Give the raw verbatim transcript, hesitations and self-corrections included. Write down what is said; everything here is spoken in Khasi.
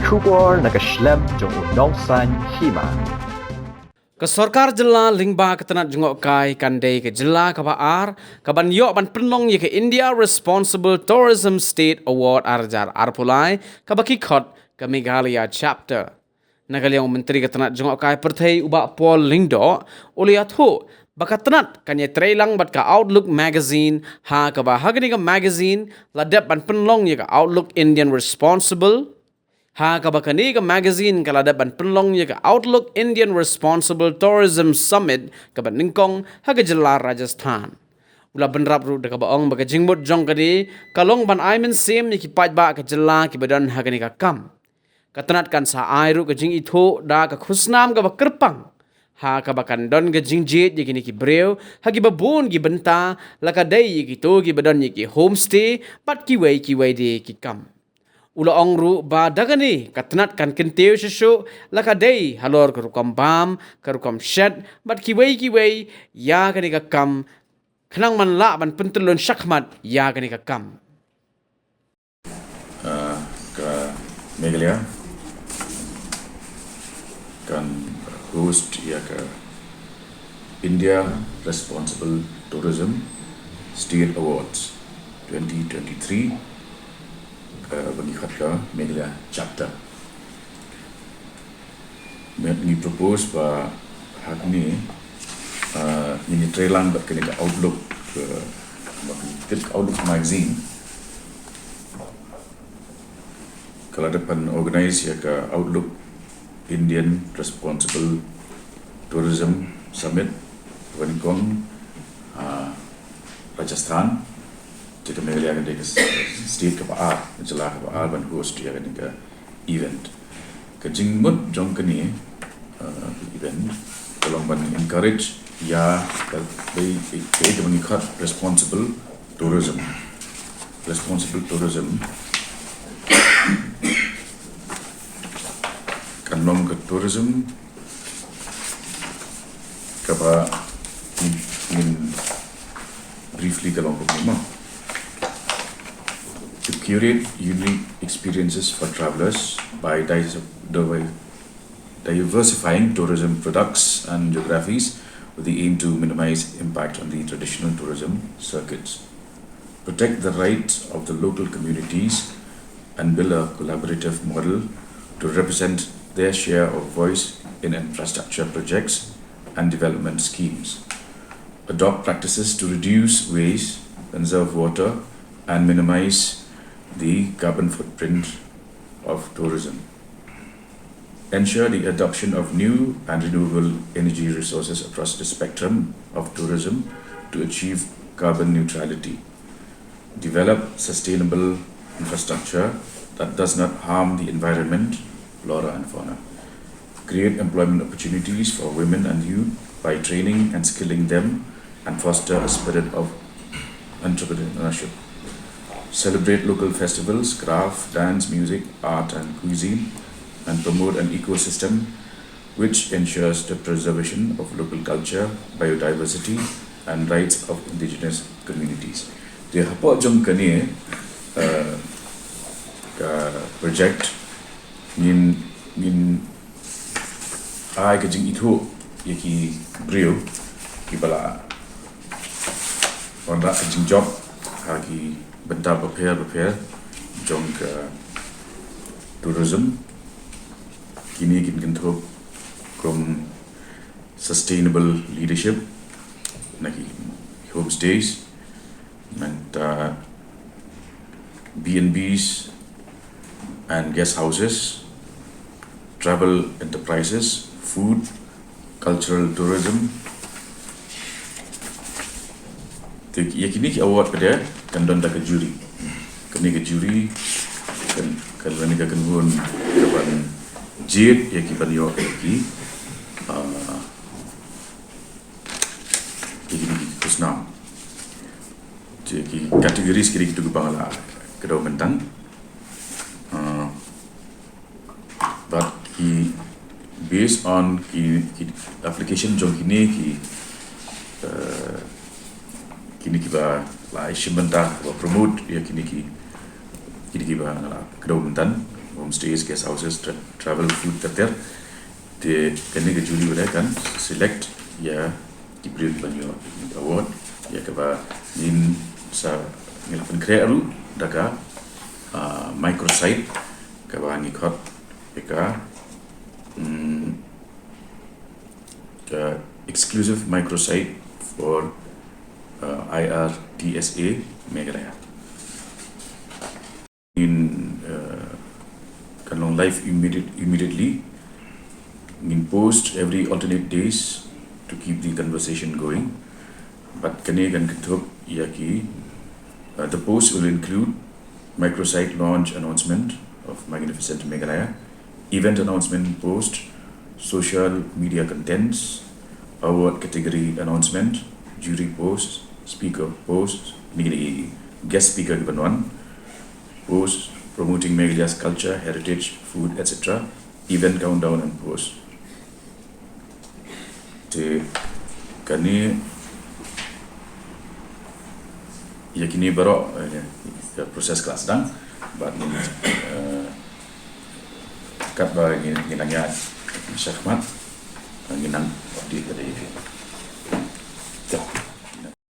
Khubor na ka shlem jong u nongsan hima. Ka sorkar jylla lyngba ka tnat jngohkai kan dei ka jylla kaba ar kaban ïoh ban pynlong ïa ka India Responsible Tourism State Award ar hajar arphew lai kaba ki khot ka Meghalaya Chapter. Na ka liang u Myntri ka tnat jngohkai pyrthei u Bah Paul Lyngdoh u la ïathuh ba ka tnat kan ïatreilang bad ka Outlook Magazine, ha kaba ha kane ka magazine la dep ban pynlong ïa ka Outlook Indian Responsible, ha kaba kane ka magazine ka la dep ban pynlong ïa ka Outlook Indian Responsible Tourism Summit kaba nyngkong ha ka jylla Rajasthan. U la bynrap ruh da kaba ong ba ka jingmut jong kane ka long ban ai mynsiem ïa ki paidbah ka jylla kiba don ha kane ka kam. Ka tnat kan sa ai ruh ka jingithuh da ka khusnam kaba kyrpang, ha kaba kan don ka jingjied ïa kine ki briew ha kiba bun ki bynta, la ka dei ïa kito kiba don ïa ki homestay bad kiwei kiwei de ki kam. U la ong ruh ba da kane ka tnat kan kyntiew shuh shuh la ka dei halor ka rukom bam, ka rukom shet bad kiwei kiwei ïa kane ka kam, khnang ban lah ban pyntyllun shakhmat ïa kane ka kam. Ah, ka Meghalaya kan host ïa ka India Responsible Tourism State Awards twenty twenty-three, ka ba ngi khot ka Meghalaya Chapter. Ngi propose ba hangne, ah, ngin ïatreilang bad kane ka Outlook, ka, ba ka Outlook magazine ka la dep ban organise ïa ka Outlook Indian Responsible Tourism Summit, kaba nyngkong ha Rajasthan. Te ka Meghalaya ka dei ka state kaba ar, ka jylla kaba ar ban host ïa kane ka event. Ka jingmut jong kane, uh, event ka long ban encourage ïa ka, ka, ka, ka ba ngi khot responsible tourism. Responsible tourism kan long ka tourism kaba ngin, ngin briefly ka long kumne mo. To curate unique experiences for travelers by diversifying tourism products and geographies with the aim to minimize impact on the traditional tourism circuits. Protect the rights of the local communities and build a collaborative model to represent their share of voice in infrastructure projects and development schemes. Adopt practices to reduce waste, conserve water, and minimize the carbon footprint of tourism. Ensure the adoption of new and renewable energy resources across the spectrum of tourism to achieve carbon neutrality. Develop sustainable infrastructure that does not harm the environment, flora and fauna. Create employment opportunities for women and youth by training and skilling them and foster a spirit of entrepreneurship. Celebrate local festivals, craft, dance, music, art and cuisine, and promote an ecosystem which ensures the preservation of local culture, biodiversity and rights of indigenous communities. Te hapoh jong kane, uh, ka project ngin, ngin ai ka jingithuh ïa ki briew kiba la wanrah ka jingjop ha ki bynta bapher bapher jong ka tourism. Kine kin kynthup kum sustainable leadership na ki homestays, nangta B and Bs and guest houses, travel enterprises, food, cultural tourism. Te ïa kine ki award pat kan don da ka jury. Kane ka jury kan, kan don ka kynhun kaban jied ïa ki ban ïoh ïa ki, ah, ïa kine ki khusnam. Te ki categories kine kitu kiba nga la kdew mynta. Ah, bad ki, based on ki, ki application jong kine ki, eh, kine kiba la shim bynta ba promote ïa kine ki, kine kiba nga la kdew mynta, ba homestays, guest houses, tra- travel food ter ter. Te kane ka jury ba kan select ïa ki briew ban ïoh award, ïa kaba ngin sa ngin pynkhreh ruh da ka, ah, microsite kaba ngi khot ïa ka, mm, ka exclusive microsite for, uh, I R T S A Meghalaya. Ngin, uh, kan long live immediate, immediately. Ngin post every alternate days to keep the conversation going. Bad kane kan kynthup ïa ki, uh, the post will include microsite launch announcement of Magnificent Meghalaya, event announcement post, social media contents, award category announcement, jury post, speaker post, ni ki guest speaker ki ban wan, post promoting Meghalaya's culture, heritage, food, et cetera. Event countdown and post. Te kane, ïa kine baroh, eh, ka process ka la sdang, bad ngin, eh, katba ngin, ngin nang ïaid shakhmat, eh, ngin nang update ïa phi.